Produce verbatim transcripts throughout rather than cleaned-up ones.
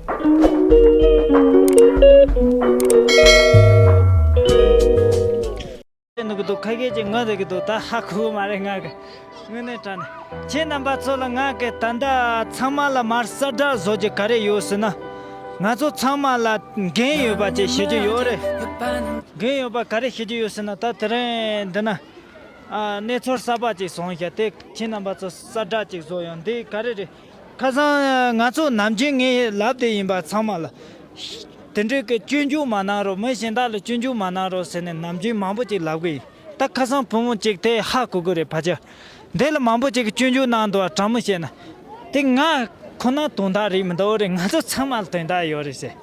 ནུ་གི་འདུག་ཁ་སྐད་ཅིག་ངོ་རེ་གི་འདུག་ད་ཧ་གོ་མ་རེད་ང་གི། དངོས་གནས་དྲང་གནས་ཁྱེད་རྣམ་པ་ཚོ་ལ་ང་གི་ད་ལྟ་ཚང་མ་ལ་མར་གསལ་བསྒྲགས་བཟོ་རྒྱུ་ག་རེ་ཡོད་ཟེར་ན། ང་ཚོ་ཚང་མ་ལ་འགན་ཡོད་པ་ཅིག་ཤེས་རྒྱུ་ཡོད་རེད། འགན་ཡོད་པ་ག་རེ་ཤེས་རྒྱུ་ཡོད་ཟེར་ན། ད་དེ་རིང་འདི་ན་ཨ་གནས་ཚུལ་གསར་པ་ཅིག་བྱུང་ཤག་དེ་ཁྱེད་རྣམ་པ་ཚོ་གསལ་བསྒྲགས་ཅིག་བཟོ་ཡོང་འདི་ག་རེ་རེད། ཁ་སང་ང་ཚོ་ནམ་རྒྱུན་ངས་ལབ་བསྡད་ཡིན་པ་ཚང་མ་ལ། དེ་འདྲའི་གི་སྐྱོན་བརྗོད་མ་གནང་རོགས། མི་གཞན་དག་ལ་སྐྱོན་བརྗོད་མ་གནང་རོགས་ཟེར་ནས་ནམ་རྒྱུན་མང་པོ་ཅིག་ལབ་གི་ཡིན། ད་ཁ་སང་བུ་མོ་ཅིག་དེ་ཧ་གོ་གི་རེད་ཕལ་ཆེར། འདི་ལ་མང་པོ་ཅིག་གིས་སྐྱོན་བརྗོད་གནང་འདུག་བ། དྲང་མོ་བཤད་ན། དེ་ང་ཁོ་ན་དོན་དག་རེད་མི་འདུག་རེད། ང་ཚོ་ཚང་མ་ལ་དོན་དག་ཡོད་རེད་ཟེར།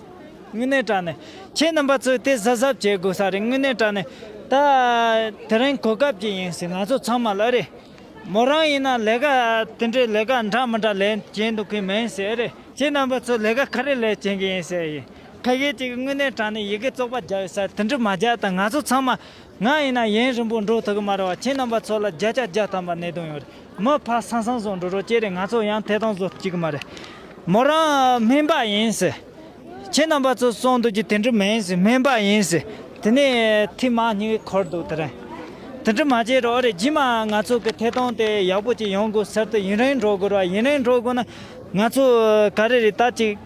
དངོས་གནས་དྲང་གནས་ཁྱེད་རྣམ་པ་ཚོས་དེ་གཟབ་གཟབ་བྱེད་དགོས་ས་རེད། དངོས་གནས་དྲང་གནས་ད་དེ་རིང་གོ་སྐབས་ཅིག་ཡིན་ཟེར། ང་ཚོ་ཚང་མ་ལ་རེད། མོ་རང་ཡིན་ན་ལས་ཀ་དེ་འདྲའི་ལས་ཀ་འདྲ་མི་འདྲ་ལས་བྱེད་འདུག་གི་མིན་ཟེར་རེད། ཁྱེད་རྣམ་པ་ཚོ་ལས་ཀ་ག་རེ་ལས་བྱེད་གི་ཡིན་ཟེར་ཡིན། ཁ་ཤས་ཅིག་གིས་དངོས་གནས་དྲང་གནས་ཡི་གེ་བཙོག་པ་རྒྱག་ཡོད་ས་དེ་འདྲ་མ་རྒྱག་དང་། ང་ཚོ་ཚང་མ་ང་ཡིན་ན་ཡུན་རིང་པོ་འགྲོ་ཐུབ་གི་མ་རེད་བ། ཁྱེད་རྣམ་པ་ཚོ་ལ་བརྒྱ་ཆ་བརྒྱ་ཐམ་པ་གནད་དོན་ཡོད་རེད། མི་ཕར་སང་སང་བཟོ་འགྲོ་རོགས་བྱེད་རེད། ང་ཚོ་ཡང་ཐད་གཏོང་བཟོ་ཐུབ་ཀྱི་མ་རེད། མོ་རང་སྨན་པ་ཡིན་ཟེར། ཁྱེད་རྣམ་པ་ཚོ་གསུང་འདུག་རྒྱུ་དེ་འདྲ་མིན་ཟེར། སྨན་པ་ཡིན་ཟེར། དེ་ནས་ཐིག་མ་གཉིས་འཁོར་འདུག་དེ་རིང་། དེ་འདྲ་མ་བྱེད་རོགས་རེད། རྗེས་མ་ང་ཚོ་གི་ཐད་གཏོང་དེ་ཡག་པོ་ཅིག་ཡོང་དགོས་ཟེར་དུས་ཡུན་རིང་འགྲོ་དགོས་ར། ཡུན་རིང་འགྲོ་དགོས་ན་ང་ཚོ་ག་རེ་རེད། ད་ཅིག་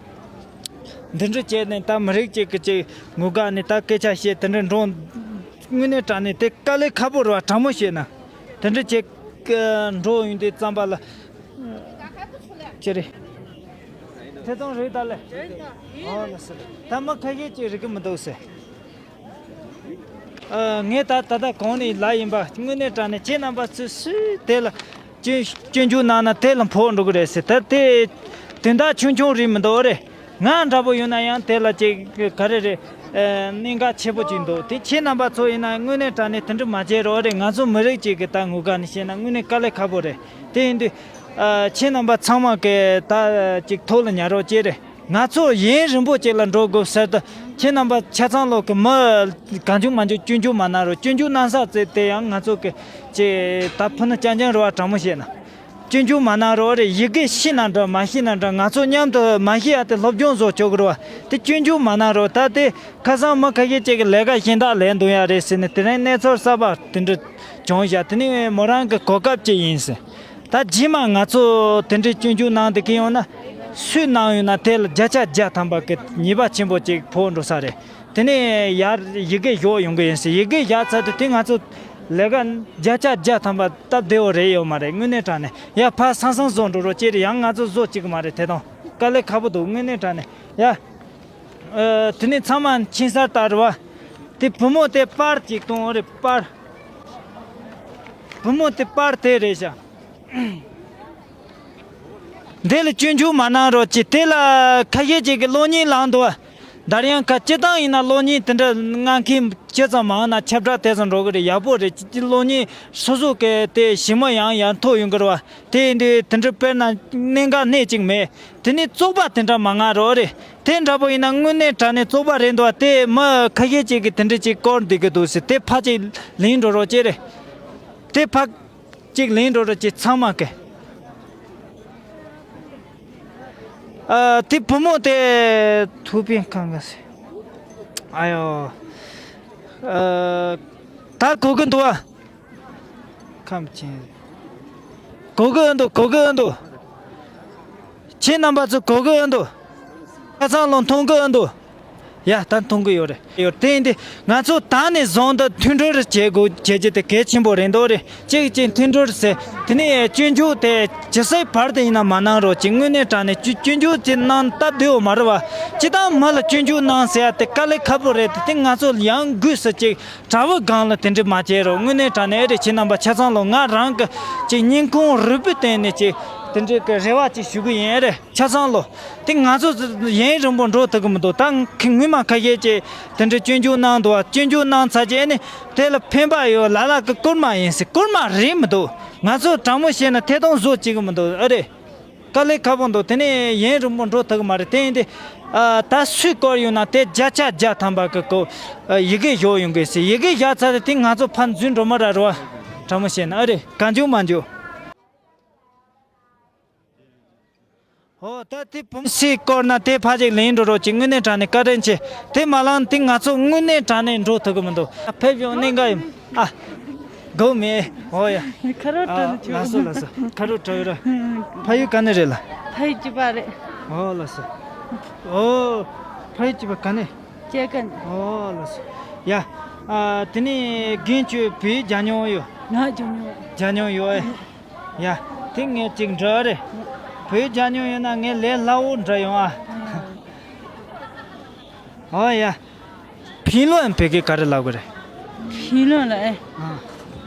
འདི་འདྲ་བྱས་ནས་ད་མི་རིགས་གཅིག་གི་ཅིག་ངོ་དགའ་ནས་ད་སྐད་ཆ་བཤད་དེ་འདྲ་འགྲོ། དངོས་གནས་དྲང་གནས་དེ་དཀའ་ལས་ཁག་པོ་རེད་བ། དྲང་མོ་བཤད་ན། དེ་འདྲ་བྱས་འགྲོ་ཡོང་དུས་ཙམ་པ་ལ། ཅི་རེད། ཐད་གཏོང་རེད་ད་ལེ། ཨོ་ལ་སི་ལ། ད་མི་ཁ་ཤས་ཅིག་རིག་གི་མི་འདུག་ཟེར། ཨ། ངས་ད་ད་ལྟ་གོང་ནས་ལབ་ཡིན་པ། དངོས་གནས་དྲང་གནས་ཁྱེད་རྣམ་པ་ཚོས་སུས་དེ་ལ་སྐྱོན་སྐྱོན་བརྗོད་གནང་ན་དེ་ལ་ཕོག་འགྲོ་གི་རེད་ཟེར། ད་དེ་དོན་དག་ཆུང་ཆུང་རེད་མི་འདུག་རེད། ང་འདྲ་པོ་ཡོད་ན་ཡང་དེ་ལ་ཅིག་ག་རེ་རེད། ཨ། གནད་འགག་ཆེ་པོ་ཅིག་འདུག་དེ་ཁྱེད་རྣམ་པ་ཚོ་ཡིན་ན་དངོས་གནས་དྲང་གནས་དེ་འདྲ་མ་བྱེད་རོགས་རེད། ང་ཚོ་མི་རིགས་གཅིག་གི་ད་ངོ་དགའ་ནས་བཤད་ན་དངོས་གནས་དཀའ་ལས་ཁག་པོ་རེད། དེ་ཡིན་དུས་ཨ། ཁྱེད་རྣམ་པ་ཚང་མ་གི་ད་ཅིག་ཐུགས་ལ་ཉར་རོགས་བྱེད་རེད། ང་ཚོ་ཡུན་རིང་པོ་ཅིག་ལ་འགྲོ་དགོས་ཟེར་དུས་ཁྱེད་རྣམ་པ་ཆ་ཚང་ལོག་གི་མི་གང་བྱུང་མང་བྱུང་སྐྱོན་བརྗོད་མ་གནང་རོགས། སྐྱོན་བརྗོད་གནང་ས་ཙེ་དེ་ཡང་ང་ཚོ་གི་ཅིག་ད་ཕུ་ནུ་རྐྱང་རྐྱང་རེད་བ། དྲང་མོ་བཤད་ན། སྐྱོན་བརྗོད་མ་གནང་རོགས་རེད། ཡི་གེ་ཤེས་ན་འདྲ་མ་ཤེས་ན་འདྲ། ང་ཚོ་མཉམ་དུ་མ་ཤེས་ཡ་དེ་སློབ་སྦྱོང་བཟོ་ཆོག་གི་རེད་བ། དེ་སྐྱོན་བརྗོད་མ་གནང་རོགས། ད་དེ་ཁ་སང་མི་ཁ་ཤས་ཅིག་གིས་ལས་ཀ་གཞན་དག་ལས་འདུག་ཡ་རེད་ཟེར་ནས་དེ་རིང་གནས་ཚུལ་གསར་པ་དེ་འདྲ་བྱུང་བཞག་དེ་ནི་མོ་རང་གི་གོ་སྐབས་ཅིག་ཡིན་ཟེར། ད་རྗེས་མ་ང་ཚོ་དེ་འདྲའི་སྐྱོན་བརྗོད་གནང་བསྡད་ཀྱི་ཡོང་ན། སུས་གནང་ཡོད་ན་དེ་ལ་བརྒྱ་ཆ་བརྒྱ་ཐམ་པ་གི་ཉེས་པ་ཆེན་པོ་ཅིག་ཕོག་འགྲོ་ས་རེད། དེ་ནས་ཡར་ཡི་གེ་ཞོག་ཡོང་གི་ཡིན་ཟེར། ཡི་གེ་བཞག་ཚར་དུས་དེ་ང་ཚོ་ལས་ཀ་བརྒྱ་ཆ་བརྒྱ་ཐམ་པ་སྟབས་བདེ་བོ་རེད་ཡོད་མ་རེད། དངོས་གནས་དྲང་གནས་ཡར་ཕར་སང་སང་བཟོ་འགྲོ་རོགས་བྱེད་རེད། ཡང་ང་ཚོ་བཟོ་བཅུག་གི་མ་རེད། དེ་དང་དཀའ་ལས་ཁག་པོ་འདུག་དངོས་གནས་དྲང་གནས་ཡ། ཨ། དེ་ནས་ཚང་མ་ཕྱིན་ཚར་ད་རེད་བ། དེ་བུ་མོ་དེ་པར་ཅིག་གཏོང་རེད། པར། བུ་མོ་དེ་པར་དེ་རེད་ཤག་འདི་ལ་སྐྱོན་བརྗོད་མ་གནང་རོགས་གྱིས། དེ་ལ་ཁ་ཤས་ཅིག་གིས་གློག་བརྙན་བླངས་འདུག་བ། ད་རེས་ཡང་ཁ་སྤྱིར་བཏང་ཡིན་ན་གློག་བརྙན་དེ་འདྲ་མངགས་མཁན་ཇི་ཙམ་མང་ན་ཁྱབ་བསྒྲགས་དེ་ཙམ་འགྲོ་གི་རེད། ཡག་པོ་རེད། གློག་བརྙན་སོ་སོ་གི་དེ་ཞི་མོ་ཡང་ཡར་མཐོ་ཡོང་གི་རེད་བ། དེ་ཡིན་དུས་དེ་འདྲ་དཔེར་ན་གནད་འགག་སྣེ་གཅིག་མེད། དེ་ནས་བཙོག་པ་དེ་འདྲ་མ་མངགས་རོགས་རེད། དེ་འདྲ་པོ་ཡིན་ན་དངོས་གནས་དྲང་གནས་བཙོག་པ་རེད་འདུག་བ། དེ་མི་ཁ་ཤས་ཅིག་གིས་དེ་འདྲ་ཅིག་བཀོད་བསྡད་ཀྱི་འདུག་ཟེར། དེ་ཕར་ཅིག་ལེན་འགྲོ་རོགས་བྱེད་རེད། དེ་ཕར་ཅིག་ལེན་འགྲོ་རོགས་བྱེད། ཚང་མ་གི། ཨ། དེ་བུ་མོ་དེ་ཐུག་པའི་ཁང་ག་ཟེར། ཨ་ཡོ། ཨ། ད་གོ་གི་འདུག་བ། ཁམས་ཆེན། གོ་གི་འདུག་གོ་གི་འདུག་ཁྱེད་རྣམ་པ་ཚོ་གོ་གི་འདུག་ཁ་སང་ལོ་མཐོང་གི་འདུག་ཡ། ད་མཐོང་གི་ཡོད་རེད། ཡོད། དེ་ཡིན་དུས་ང་ཚོ་ད་ནས་བཟུང་དུ་མཐུན་སྒྲིལ་བྱེད་དགོས། བྱེད་རྒྱུ་དེ་གལ་ཆེན་པོ་རེད་འདུག་རེད། གཅིག་གཅིག་མཐུན་སྒྲིལ་ཟེར། དེ་ནས་སྐྱོན་བརྗོད་དེ་ཇི་སྲིད་བར་དུ་ཡིན་ན་མ་གནང་རོགས་གྱིས། དངོས་གནས་དྲང་གནས་སྐྱོན་སྐྱོན་བརྗོད་དེ་གནང་སྟབས་བདེ་བོ་མ་རེད་བ། སྤྱིར་བཏང་མི་ལ་སྐྱོན་བརྗོད་གནང་ཟེར་ཡ་དེ་དཀའ་ལས་ཁག་པོ་རེད། དེ་དེ་ང་ཚོ་ཡང་སྒོས་སུ་ཅིག་དྲ་བའི་སྒང་ལ་དེ་འདྲ་མ་བྱེད་རོགས། དངོས་གནས་དྲང་གནས་ཨེ་རེད། ཁྱེད་རྣམ་པ་ཆ་ཚང་ལོ། ང་རང་གི་ཅིག་སྙིང་ཁུང་རུས་པའི་སྟེང་ནས་ཅིག་དེ་འདྲའི་གི་རེ་བ་ཅིག་ཞུ་གི་ཡིན། ཨེ་རེད། ཆ་ཚང་ལོ། དེ་ང་ཚོ་ཡུན་རིང་པོ་འགྲོ་ཐུབ་གི་མི་འདུག་ད་ཁ་སྔོན་མ་ཁ་ཤས་ཀྱིས་དེ་འདྲའི་སྐྱོན་བརྗོད་གནང་འདུག་བ། སྐྱོན་བརྗོད་གནང་ཚར་རྗེས་ཨ་ནི་དེ་ལ་ཕན་པ་ཡོད། ལ་ལ་གི་སྐུལ་མ་ཡིན་ཟེར། སྐུལ་མ་རེད་མི་འདུག་ང་ཚོ་དྲང་མོ་བཤད་ན་ཐད་གཏོང་བཟོ་བྱེད་གི་མི་འདུག་ཨ་རེད། དཀའ་ལས་ཁག་པོ་འདུག་དེ་ནས་ཡུན་རིང་པོ་འགྲོ་ཐུབ་གི་མ་རེད། དེ་ཡིན་དུས་ཨ། ད་སུས་བསྐུར་ཡོད་ན་དེ་བརྒྱ་ཆ་བརྒྱ་ཐམ་པ་གི་ཀོ་ཨ། ཡི་གེ་ཞོག་ཡོང་གི་ཟེར། ཡི་གེ་བཞག་ཚར་དེ་ང་ཚོ་ཕར་འཛུལ་འགྲོ་མ་ར་རོ། དྲང་མོ་བཤད་ན་ཨ་རེད། གང་བྱུང་མང་བྱུང་ ཨོ་ད་དེ་བུ་མོ་སའི་སྐོར་ན་དེ་ཕ་ཅིག་ལེན་འགྲོ་རོགས་ཀྱི་དངོས་གནས་དྲང་གནས་བཀའ་དྲིན་ཆེ། དེ་མ་ལངས་དེ་ང་ཚོ་དངོས་གནས་དྲང་གནས་འགྲོ་ཐུབ་ཀྱི་མི་འདུག་ཕེབས་ཡོང་གནས་འགའ་ཡིན། ཨ། སྒོ་མེད། ཨོ་ཡ། ཁ་རོག་ཨ། ཁྲོ་ནི་ཆོག་ལགས་སོ་ལགས་སོ། ཁ་རོག་ཁྲོ་ཡོད་ར། ཕ་ཡུལ་ག་ནས་རེད་ལ། ཕ་ཡུལ་གཅིག་པ་རེད། ཨོ་ལགས་སོ། ཨོ། ཕ་ཡུལ་གཅིག་པ་ག་ནས། ཅེ་ཀན། ཨོ་ལགས་སོ། ཡ། ཨ། དེ་ནས་རྒན་ཁྱོད་བོད་ཡིག་སྦྱང་མྱོང་ཡོད། ང་སྦྱང་མྱོང་། སྦྱང་མྱོང་ཡོད་ཨེ། ཡ། དེ་ངས་ཅིག་འདྲི་རེད། བོད་ཡིག་སྦྱང་མྱོང་ཡོད་ན་ངས་ལས་སླ་བོ་འདྲི་ཡོང་ཨ། ཨོ་ཡ། ཕིན་ལོན་བོད་སྐད་ག་རེ་ལབ་དགོས་རེད། ཕིན་ལོན་ལ་ཨེ། ཨ།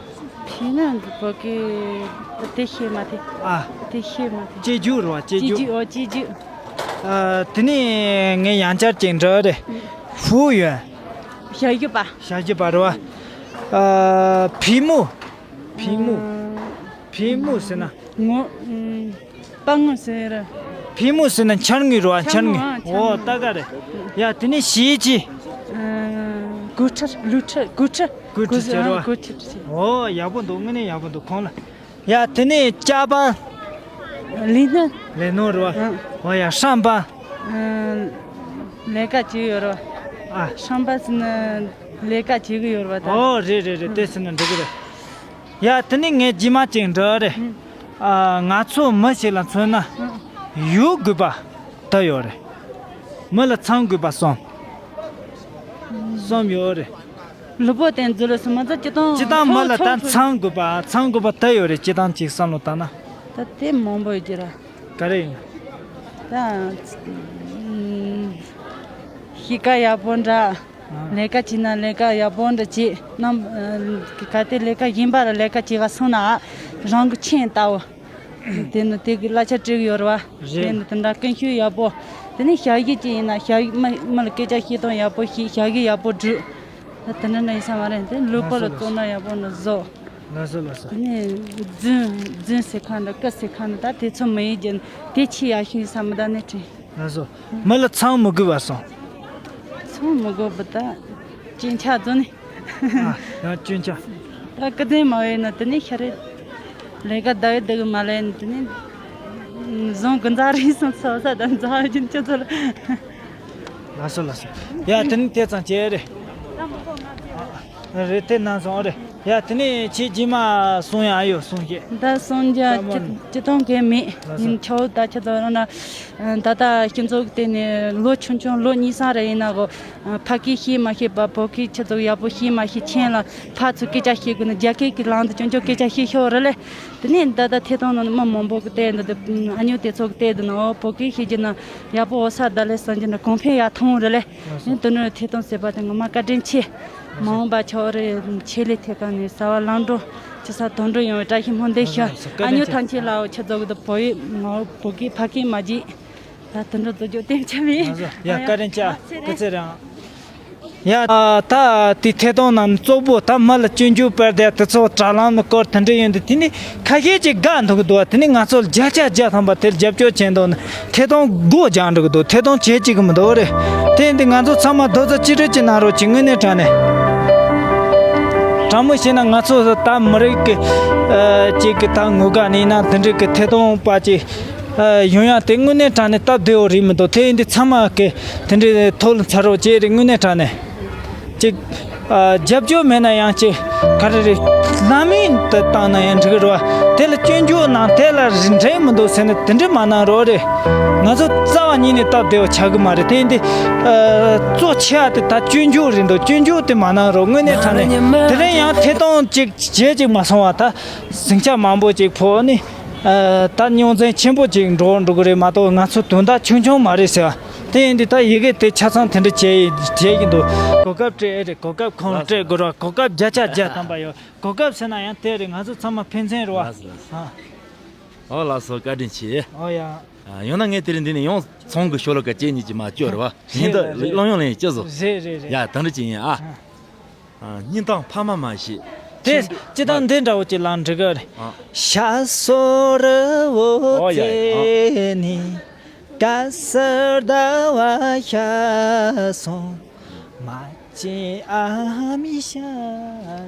ཕིན་ལོན་གྱི་བོད་སྐད་དེ་ཤེས་མ་ཐེ། ཨ། དེ་ཤེས་མ་ཐེ། སྐྱེ་རྒྱུ་རེད་བ། སྐྱེ་སྐྱེ་རྒྱུ། རྒྱུ། ཨོ་སྐྱེ་རྒྱུ། ཨ། དེ་ནས་ངས་ཡང་བསྐྱར་ཅིག་འདྲི་རེད། ཧྥུ་ཡོན། ཞབས་ཞུ་པ། ཞབས་ཞུ་པ་རེད་བ། ཨ། ཕི་མུ། ཕི་མུ། ཨ། ཕི་མུ་ཟེར་ན། ངོ་། ཨུམ། པ་ངོ་ཟེར་ར། ཕི་མུ་ཟེར་ན་འཆར་ངོས་རེད་བ། འཆར་ངོས། འཆར་ངོས། ཨོ་ད་ག་རེད། ཡ་དེ་ནས་ཞིའི་ཅི། ཨ། གུ་ཁྲི། ལུ་ཁྲི། གུ་ཁྲི། གུ་ཁྲི་ཟེར་རེད་བ། གུ་ཁྲི་ཟེར། ཨོ་ཡག་པོ་འདུག་དངོས་གནས་ཡག་པོ་འདུག་ཁོང་ལ། ཡ་དེ་ནས་ཅ་པ། ལི་ནི། ལི་ནོ་རེད་བ། ཨ། ཨོ་ཡ་ཧྲམ་པ། ཨ། ལས་ཀ་བྱེད་ཡོད་རེད་བ། ཨ། ཧྲམ་པ་ཟེར་ན་ལས་ཀ་བྱེད་གི་ཡོད་རེད་བ་ད། ཨོ་རེད་རེད་རེད། དེ་ཟེར་ན་འགྲིག་གི་རེད། ཡ་དེ་ནས་ངས་རྗེས་མ་ཅིག་འདྲི་རེད། ཨ། ང་ཚོ་མི་ཞིག་ལ་མཚོན་ན། ཡོད་དགོས་པ་ད་ཡོད་རེད། མི་ལ་ཚང་དགོས་པ་གསུམ། གསུམ་ཡོད་རེད། ལུས་པོ་བརྟན་རྫུ་ལ་སུ་མ་ཚ་སྤྱི་དང་། སྤྱི་དང་མི་ལ་ད་ཚང་དགོས་པ་ཚང་དགོས་པ་ད་ཡོད་རེད། སྤྱི་དང་ཅིག་བསམ་བློ་བཏང་ན། ད་དེ་མང་པོ་ཡོད་ཀྱི་ར། ག་རེ་ཡིན། ད། གཤིས་ཀ་ཡག་པོ་འདྲ། ཨ། ལས་ཀ་བྱེད་ན་ལས་ཀ་ཡག་པོ་འདྲ་བྱེད་ནམ། གལ་ཏེ་ལས་ཀ་གཞན་པ་ལ་ལས་ཀ་བྱེད་ག་སོང་ན་རང་གི་ཆེན་ལྟ་བུ། དེ་ནི་དེ་གི་གླ་ཆ་སྤྲད་གི་ཡོད་རེད་བ། རེད། དེ་ནི་དེ་འདྲ་ཀུན་སྤྱོད་ཡག་པོ། དེ་ནི་ཞབས་ཞུ་ཅིག་ཡིན་ན་ཞབས་ཞུ་མི་མི་ལ་སྐད་ཆ་བཤད་སྟངས་ཡག་པོ་ཤེས། ཞབས་ཞུ་ཡག་པོ་སྒྲུབ། ད་དེ་འདྲ་འདྲ་ཡིན་ས་མ་རེད། དེ་ལུས་པོ་ལ་ལགས་སོ་བཙོག་ན་ཡག་པོ་ནི་བཟོ། ལགས་སོ་ལགས་སོ། དེ་ནི་རྫུན་རྫུན་ཟེར་ཁ་འདྲ་སྐད་ཟེར་ཁ་འདྲ་ད་དེ་ཚོ་མི་ཡིན་རྒྱུ་དེ་ཆེས་ཡག་ཤོས་ཡིན་ས་མི་ད་ནི་དྲན། ལགས་སོ། མི་ལ་ཚང་མི་དགོས་པ་སོང་། ཚང་མི་དགོས་པ་ད། སྐྱོན་ཆ་རྫོགས་ནི། ཨ། ཡང་སྐྱོན་ཆ། ད་སྐུ་དྲིན་མ་བས་ན་དེ་ནས་ཤ་རེད། ལས་ཀ་ད་བས་འདུག་གི་མ་ལས་ནི་དེ་ནས། བཟང་གི་འཛའ་རིགས་སོང་ས་ས་ད་འཛའ་རྒྱུན་ཅི་ཚོ་ལ། ལགས་སོ་ལགས་སོ། ཡ་དེ་ནས་དེ་ཙང་བྱས་རེད། རེད་དེ་ནང་སོང་རེད། ཡ་དེ་ནས་ཁྱེད་རྗེས་མ་གསུང་ཡ་ཨ་ཡོད་གསུང་ཞེས། ད་གསུང་རྒྱ་ལྟད་མོ་ཅི་ཅི་གཏོང་གི་མེད། ལགས་སོ། ཡིན་ཆོག་ད་ཁྱེད་ཚོ་རང་ན། ད་ལྟ་སྤྱི་ཚོགས་སྟེང་ནས་ལོ་ཆུང་ཆུང་ལོ་གཉིས་གསུམ་རེ་ཡིན་ན་གོ། ཕ་སྐད་ཤེས་མ་ཤེས་པ་བོད་སྐད་ཆེ་ཚོགས་ཡག་པོ་ཤེས་མ་ཤེས་ཆེན་ལ་ཕར་ཚུར་སྐད་ཆ་བཤད་དགོས་ན་རྒྱ་སྐད་ཀྱི་ལམ་དུ་སྐྱོན་ཆོག་སྐད་ཆ་བཤད་ཤོག་རེད་ལེ། དེ་ནས་ད་ལྟ་ཐད་གཏོང་ནང་མི་མང་པོ་གི་བལྟས་འདུག་དེ་ཨ་ཉོ་དེ་ཚོ་གི་བལྟས་འདུག་ན་ཨོ་བོད་སྐད་ཤེས་རྒྱུ་ན་ཡག་པོ་ཨོ་ས་ད་ལེ་བསམ་རྒྱུ་ན་གོང་འཕེལ་ཡག་ཐོང་རེད་ལེ། ཡིན་དུ་ནོར་ཐད་གཏོང་ཟེར་བ་དེ་ངོ་མ་བཀའ་དྲིན་ཆེ། མ་འོངས་པ་ཆོག་རེ་ཆེད་ལས་ཐད་ཀ་ནས་གསར་བ་ལམ་འགྲོ་ཅི་ས་དོན་འགྲོ་ཡོང་བའི་བཀྲ་ཤིས་སྨོན་འདུན་ཞུ། ཨ་ཉོ་ཐམས་ཅད་ལའོ་ཆ་ཚོགས་ཀྱི་བོད་ཡིག་ངོ་བོད་སྐད་ཕ་སྐད་མ་བརྗེད། ད་དོན་འགྲོ་རྫོགས་རྒྱུ་ལྟེམ་ཆ་མེད། ཡ་བཀའ་དྲིན་ཆེ། སྐུ་ཚེ་རིང་། ཡ་ད་དེ་ཐད་གཏོང་ནང་གཙོ་བོ་ད་མི་ལ་སྐྱོན་བརྗོད་སྤེལ་དེ་དེ་ཚོ་དྲ་ལམ་ནས་སྐོར་དེ་འདྲ་ཡོང་དུས་དེ་ནི་ཁ་ཤས་ཀྱིས་དགའ་འདུག་གི་འདུག་དེ་ནི་ང་ཚོ་ལ་བརྒྱ་ཆ་བརྒྱ་ཐམ་པ་དེར་རྒྱབ་སྐྱོར་བྱས་འདུག་ནི། ཐད་གཏོང་སྒོ་རྒྱག་འགྲོ་གི་འདུག་ཐད་གཏོང་བྱེད་ཅིག་གི་མི་འདུག་རེད། དེ་ཡིན་དུས་ང་ཚོ་ཚང་མ་རྡོག་རྩ་གཅིག་སྒྲིལ་གྱི་གནང་རོགས་ཀྱི་དངོས་གནས་དྲང་གནས། དྲང་མོ་བཤད་ན་ང་ཚོ་ད་མི་རིགས་ཀྱི་ཨ་གཅིག་གི་ད་ངོ་དགའ་ནས་ན་དེ་འདྲ་གི་ཐད་གཏོང་པ་ཅིག་ཨ་ཡོང་ཡ་དེ་དངོས་གནས་དྲང་གནས་སྟབས་བདེ་བོ་རེད་མི་འདུག་དེ་ཡིན་དུས་ཚང་མ་གི་དེ་འདྲའི་ཐོག་ལ་འཚར་རོགས་བྱེད་རེད། དངོས་གནས་དྲང་གནས་ཅིག་ཨ་རྒྱབ་སྐྱོར་མེད་ན་ཡང་ཅིག་ག་རེ་རེད། ལམ་ཡིན་དུ་བཏང་ན་ཡང་འགྲིག་གི་རེད་བ། དེ་ལ་སྐྱོན་བརྗོད་གནང་དེ་ལ་རིན་འགྲན་མི་འདུག་ཟེར་ནས་དེ་འདྲ་མ་གནང་རོགས་རེད། ང་ཚོ་རྩ་བ་ཉིད་ནས་སྟབས་བདེ་བ་ཆགས་གི་མ་རེད། དེ་ཡིན་དུས་ཨ་གཙོ་ཆེ་བ་དེ་ད་སྐྱོན་བརྗོད་རེད་འདུག་སྐྱོན་བརྗོད་དེ་མ་གནང་རོགས། དངོས་གནས་དྲང་གནས་དེ་རིང་ཡང་ཐད་གཏོང་ཅིག་བྱེད་ཅིག་མ་སོང་བ་ད་ཟིང་ཆ་མང་པོ་ཅིག་ཕོག་ནི་ཨ་ད་རྙོག་འཛིང་ཆེན་པོ་ཅིག་འགྲོ་འགྲོ་གི་རེད་མ་གཏོགས་ང་ཚོ་དོན་དག་ཆུང་ཆུང་མ་རེད་ཟེར་བ། དེ་ཡིན་དུས་ད་ཡི་གེ་དེ་ཆ་ཚང་དེ་འདྲ་བྱས་ཡིན་བྱས་ཡིན་འདུག་གོ་སྐབས་སྤྲད་ཨེ་རེད། གོ་སྐབས་ཁོང་ལ་སྤྲད་དགོས་ར། གོ་སྐབས་བརྒྱ་ཆ་བརྒྱ་ཐམ་པ་ཡོད། གོ་སྐབས་ཟེར་ན་ཡང་དེ་རེད། ང་ཚོ་ཚང་མ་ཕན་ཚུན་རེད་བ། ལགས་སོ་ལགས་སོ། ཨ། ཨོ་ལགས་སོ་བཀའ་དྲིན་ཆེ། ཨོ་ཡ། ཨ་ཡང་ན་ངས་དེ་རིང་འདི་ནས་ཡང་ཚོང་གི་ཤོ་ལོ་ཀ་བཅད་གཉིས་ཀྱི་མ་བཅོས་རེད་བ། ཡིན་ད་རེད་རེད། གློག་ཡོང་ལེན་ཅི་བཟོ། རེད་རེད་རེད། ཡ་ད་འདྲ་ཅི་ཡིན་ཨ། ཨ། ཨ་སྙིང་གཏམ་ཕ་མ་མ་ཤེས། དེ་ཅི་དང་འདི་འདྲ་བོ་ཅིག་ལ་འགྲིག་གི་རེད། ཨ། ཤ་སོ་རི་བོ་ཨོ་ཡ་ཡ། ཨ། ཙེ་ནི། ག་སར་ཟླ་བ་ཤར་སོང་། མ་བྱན་ཨ་མའི་ཤ་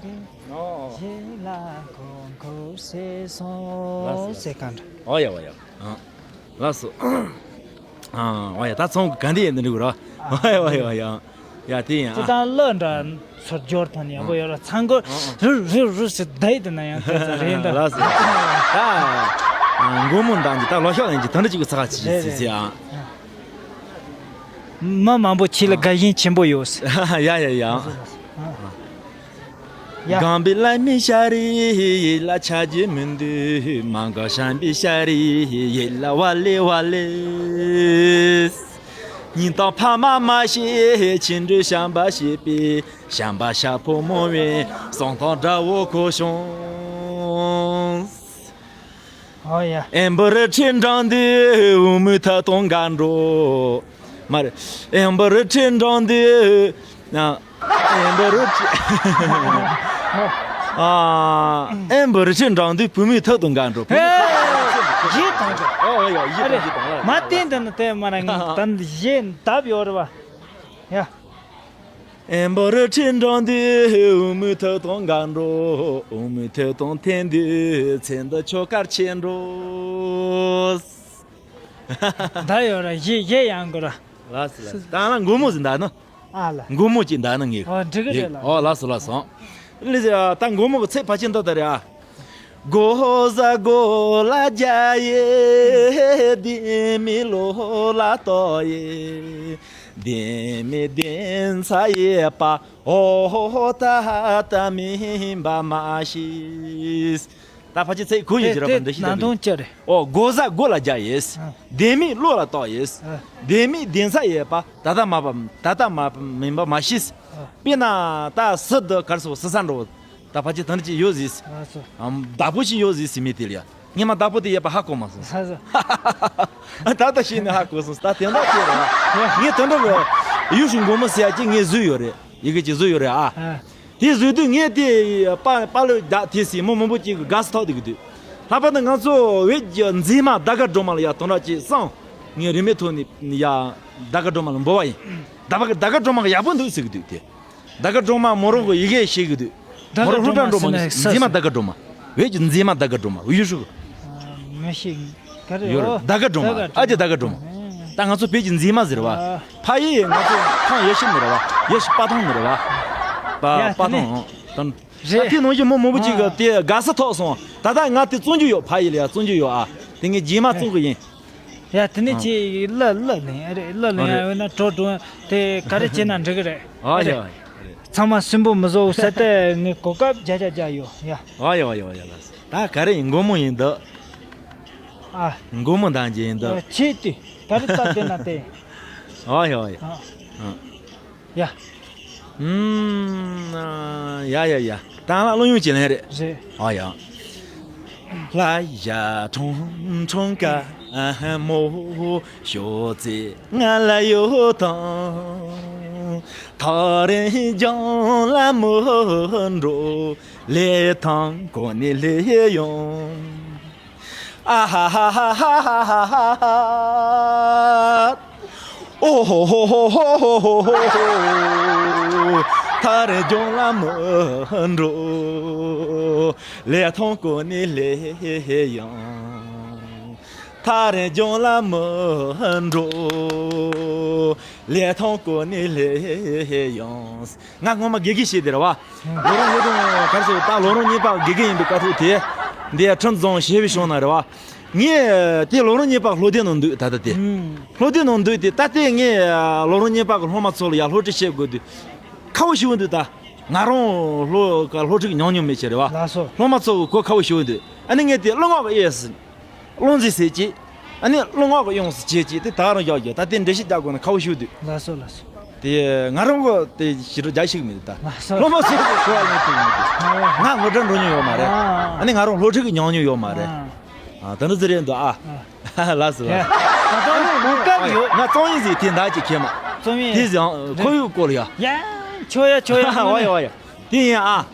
རེད། ཨོ། ཞེ་ལ་ཁོ་ཁོ་སེ་སོང་། ལགས་སོ་ལགས་སོ། ཟེར་ག་འདྲ། ཨོ་ཡ་ཨོ་ཡ། ཨ། ལགས་སོ། ཨ། ཨོ་ཡ། ད་ཚོང་གི་ག་འདི་ཡིན་འདི་འགྲིག་རོ། ཨོ་ཡ་ཨོ་ཡ་ཨོ་ཡ། ཡ་དེ་ཡིན་ཨ། སྤྱི་བཏང་གླུ་འདྲ་ཚུར་སྦྱོར་ཐོན་ཡག་པོ་ཡོད་ར། ཚང་གོ་རུ་རུ་རུ་ཟེར་བསྡད་དེ་ན་ཡང་དེ་ཚ་རེད་འདུག་ལགས་སོ། ད་མགོ་མོ་འདང་གི་ད་ལོ་ཤོག་ཡིན་གྱི་ད་འདྲ་ཅིག་གི་ཚ་ཁ་ཅི་ཟེར་ཟེར་ཨ། མི་མང་པོ་ཁྱེད་ལ་དགའ་ཞེན་ཆེན་པོ་ཡོད། ཡ་ཡ་ཡ། ཡ། གངས་པའི་ལ་མི་ཤ་རི་ཡི་ལ་ཆ་རྒྱུ་མི་འདུག་མ་ག་ཤམ་པའི་ཤ་རི་ཡི་ལ་ཝ་ལེ་ཝ་ལེ། ཉིན་དང་ཕ་མ་མ་ཤེས་ཆེ་འབྲི་ཤམ་པ་ཤེས་པའི་ཤམ་པ་ཤ་ཕོ་མོ་བའི་སོང་ཐང་དགྲ་བོ་ཁོ་བྱུང་། ཨོ་ཡ། ཨེམ་བུ་རི་ཁྲི་འགྲམ་དུ་འུ་མི་ཐ་དང་དགའ་འགྲོ། མ་རེད། ཨེམ་བུ་རི་ཁྲི་འགྲམ་དུ། ཨེམ་བུ་རི་ཁྲི། ཨ། ཨེམ་བུ་རི་ཁྲི་འགྲམ་དུ་བུ་མོའི་ཐ་དང་དགའ་འགྲོ། བུ་མོའི་ཐ་དང་། ཡིད་དང་འདྲ། ཨོ་ཡ་ཡིད་དང་ཡིད་དང་། མ་བསྟན་དེ་ནི་དེ་མ་རང་ད་གཞས་འདབ་ཡོད་རེད་བ། ཡ། ཨེམ་བུ་རི་ཁྲི་འགྲམ་དུ་འུ་མི་ཐ་དང་དགའ་འགྲོ། འུ་མི་ཐ་དང་འཐེན་དུས་ཚེ་འདི་ཆོ་གར་ཆེ་འགྲོ། ད་ཡོད་ར་གཞས་གཞས་ཡང་དགོས་ར། ལགས་སོ་ལགས་སོ། ད་ང་མགོ་མོ་ཟིན་ད་ནི། ཨ་ལ། མགོ་མོ་ཅིག་འདང་ན་ངེས། ཨོ་འགྲིག་གི་རེད་ལགས། ཨོ་ལགས་སོ་ལགས་སོ། ལགས་སོ། ད་མགོ་མོ་གི་ཚེག་ཕལ་ཆེར་འདི་ལྟར་རེད་ཨ། གོ་ས་གོ་ལ་རྒྱ་ཡེ། ལྡེ་མིག་ལོ་ལ་ཏོ་ཡེ། ལྡེ་མིག་ལྡེ་ཚ་ཡེ་པ། ཨོ་ཧོ་ཧོ་ད་ད་མིན་པ་མ་ཤེས། ད་ཕལ་ཆེར་ཚེག་གོ་ཡོད་ཀྱི་ར་པ་འདི་ཤེས་ན་ད་འདི། དོན་ཅི་རེད། ཨོ་གོ་ས་གོ་ལ་རྒྱ་ཡེ། ཨ། ལྡེ་མིག་ལོ་ལ་ཏོ་ཡེ། ཨ། ལྡེ་མིག་ལྡེ་ཚ་ཡེ་པ། ད་ད་མ་པ་ད་ད་མ་པ་མིན་པ་མ་ཤེས། ཨ། དཔེར་ན་ད་སི་འདི་གར་སོ་སི་ས་འགྲོ། ད་ཕལ་ཆེར་ད་འདི་ཅིག་ཡོད་ཟིག་ཨ་སོ། ཨམ་བདག་པོ་ཞིག་ཡོད་ཟིག་ཟེར་མི་དེ་ལ་ཡ། ངས་མ་བདག་པོ་དེ་ཡེ་པ་ཧ་གོ་མ་སོང་། ཨ་སོ། ད་ད་ཤེས་ནས་ཧ་གོ་སོང་། ད་དེ་འདྲ་ཁྱེད་རེད་བ། ངས་དེ་འདྲ་གི་ཡུལ་ཤུལ་མགོ་མོ་ཟེར་ཡ་ཅིག་ངས་བཟོས་ཡོད་རེད། ཡི་གེ་ཅིག་བཟོས་ཡོད་རེད་ཨ། ཨ། དེ་བཟོས་དུས་ངས་དེ་པ་པ་ལོ་བདག་དེ་སི་མོ་མང་པོ་ཅིག་གི་དགའ་ས་ཐོག་དེ་གི་དུས། ལྷག་པར་དུ་ང་ཚོ་བོད་ཀྱི་མཛེས་མ་ཟླ་དཀར་སྒྲོལ་མ་ལ་ཡ་དོན་དག་ཅིག་བསམ། ངས་རིན་མེད་ཐོག་ནས་ཡ་ཟླ་དཀར་སྒྲོལ་མ་ལ་འབུལ་བ་ཡིན། ཟླ་དཀར་ཟླ་དཀར་སྒྲོལ་མ་གི་ཡག་པོ་འདུག་ཟེར་གི་འདུག་དེ། ཟླ་དཀར་སྒྲོལ་མ་མོ་རང་གི་ཡི་གེ་ཤེས་གི་འདུག་མོ་རང་སློབ་གྲྭ་འགྲོ་མ་ཟེར་ན་མཛེས་མ་ཟླ་དཀར་སྒྲོལ་མ། བོད་ཀྱི་མཛེས་མ་ཟླ་དཀར་སྒྲོལ་མ་ཡུལ་ཤུལ། མི་ཤེས་ག་རེ་ཡོད་རེད། ཨོ་ཟླ་དཀར་སྒྲོལ་མ། ཨ་ཅེ་ཟླ་དཀར་སྒྲོལ་མ། ད་ང་ཚོ་བོད་ཀྱི་མཛེས་མ་ཟེར་བ། ཨ། ཕ་ཡུལ་ཡིན་ང་ཚོ་ཁམས་ཡེ་ཤུ་ནི་རེད་བ། ཡེ་ཤུ་དཔའ་ཐང་ནི་རེད་བ། པ་ཡ་དཔའ་ཐང་། ད་རེད། དེ་ནང་བཞིན་མོ་མང་པོ་ཅིག་གི་ཨ། དེ་དགའ་ས་ཐོག་སོང་། ད་ལྟ་ང་དེ་བཙོང་རྒྱུ་ཡོད། ཕ་ཡུལ་ལ་ཡ་བཙོང་རྒྱུ་ཡོད་ཨ། དེ་ངས་རྗེས་མ་བཙོང་གི་ཡིན། ཡ་དེ་ནས་ཨ། ཁྱེད་གླུ་གླུ་ལེན་ཨ་རེད། གླུ་ལེན་ཨ་རེད། ཡ་ཡོད་ན་བྲོ་བྲོ་དེ་ག་རེ་བྱས་ན་འགྲིག་གི་རེད། ཨ་ཨ་ཡ་རེད། ཨ་རེད། ཚང་མ་སུན་པོ་མི་བཟོ་ཟེར་ཏེ་ངས་གོ་སྐབས་བརྒྱ་ཆ་བརྒྱ་ཡོད་ཡ། ཨ་ཡ་ཨ་ཡ་ཨ་ཡ་ལགས་སོ། ད་ག་རེ་ཡིན། མགོ་མོ་ཡིན་འདུག་ཨ། མགོ་མོ་འདང་གི་ཡིན་འདུག་ཨ། ཁྱེད་དེ་ག་རེ་ལྟ་དེ་ན་དེ། ཨ་ཡ་ཨ་ཡ། ཨ། ཨ། ཡ། ཨུམ། ཡ་ཡ་ཡ། ད་ང་ལ་གླུ་དབྱངས་ཅིག་ལེན་རེད། རེད། ཨ་ཡ། ལྷ་ཡ་ཁྲོང་ཁྲོང་ཀ་མོ་ཤོ་ཙེ་ང་ལ་ཡོད་དང་། ཐག་རིང་ལྗོངས་ལ་མི་འགྲོ། ལེ་ཐང་གོ་ནས་ལེ་ཡོང་། ཨ་ཧ་ཧ། ཨོ་ཧོ་ཧོ། ཐག་རིང་ལྗོངས་ལ་མི་འགྲོ། ལེ་ཐང་གོ་ནས་ལེ་ཡོང་། ཐག་རིང་ལྗོངས་ལ་མི་འགྲོ། ལེ་ཐང་གོ་ནས་ལེ་ཡོང་། ང་སྔོན་མ་དགེ་རྒན་བྱས་ཏེ་རེད་བ། ལོ་རིམ་ལོ་རིམ་གར་སོ་ད་ལོ་རིམ་གཉིས་པ་དགེ་རྒན་ཡིན་པའི་སྐབས་ཐོག་དེ། འདི་ཁྲིམས་བཟང་ཞེ་བའི་བྱུང་ན་རེད་བ། ངས་དེ་ལོ་རིམ་གཉིས་པ་སློབ་དེབ་ནང་འདུག་ད་ལྟ་དེ། ཨུམ། སློབ་དེབ་ནང་འདུག་དེ་ད་ལྟའི་ངས་ལོ་རིམ་གཉིས་པ་གི་སློབ་མ་ཚོ་ལ་ཡ་སློབ་ཁྲིད་བྱེད་དགོས་དུས། ཁག་པོ་ཞིག་འདུག་ད། ང་རང་སློབ་སློབ་ཁྲིད་མྱོང་མྱོང་མེད་ཅེས་རེད་བ། ལགས་སོ། སློབ་མ་ཚོ་གི་གོ་ཁག་པོ་ཞིག་འདུག་ཨ་ནི་ངས་དེ་གླུ་ངག་གི་ཨེ་ཡེ་སི། བློ་འཛིན་ཟེར་གྱིས། ཨ་ནི་གླུ་ངག་གི་ཡོངས་སུ་བྱེད་ཀྱིས་དེ་ད་རང་བཞག་རྒྱུ་ད་དེ་འགྲེལ་བཤད་རྒྱག་དགོས་ན་ཁག་པོ་ཞིག་འདུག་ལགས་སོ་ལགས་སོ། དེ་ང་རང་གི་དེ་ཞིབ་ཕྲ་རྒྱག་ཤེས་ཀྱི་མི་འདུག་ད། ལགས་སོ། སློབ་མ་ཚོ་གི་གོ་བ་ལེན་ཐུབ་མི་འདུག་ཨ། ང་སློབ་གྲྭ་འགྲོ་མྱོང་ཡོད་མ་རེད། ཨ། ཨ་ནི་ང་རང་སློབ་ཁྲིད་ཀྱི་མྱོང་མྱོང་ཡོད་མ་རེད། ཨ། ཨ། དེ་འདྲ་ཟེར་རེད་འདུག་ཨ། ཨ། ལགས་སོ་ལགས་སོ། ད་ལྟ་ནི་གོ་སྐབས་ཡོད། ང་རྩོམ་ཡིག་ཟིག་དེ་འདྲ་ཅིག་ཁྱེར་མ། རྩོམ་ཡིག་དེ་ཟིག་ཁོར་ཡུག་སྐོར་ལ་ཡ། ཡ། ཆོག་ཡ་ཆོག་ཡ། ཨ་ཡ་ཨ་ཡ། དེ་ཡིན་ཨ།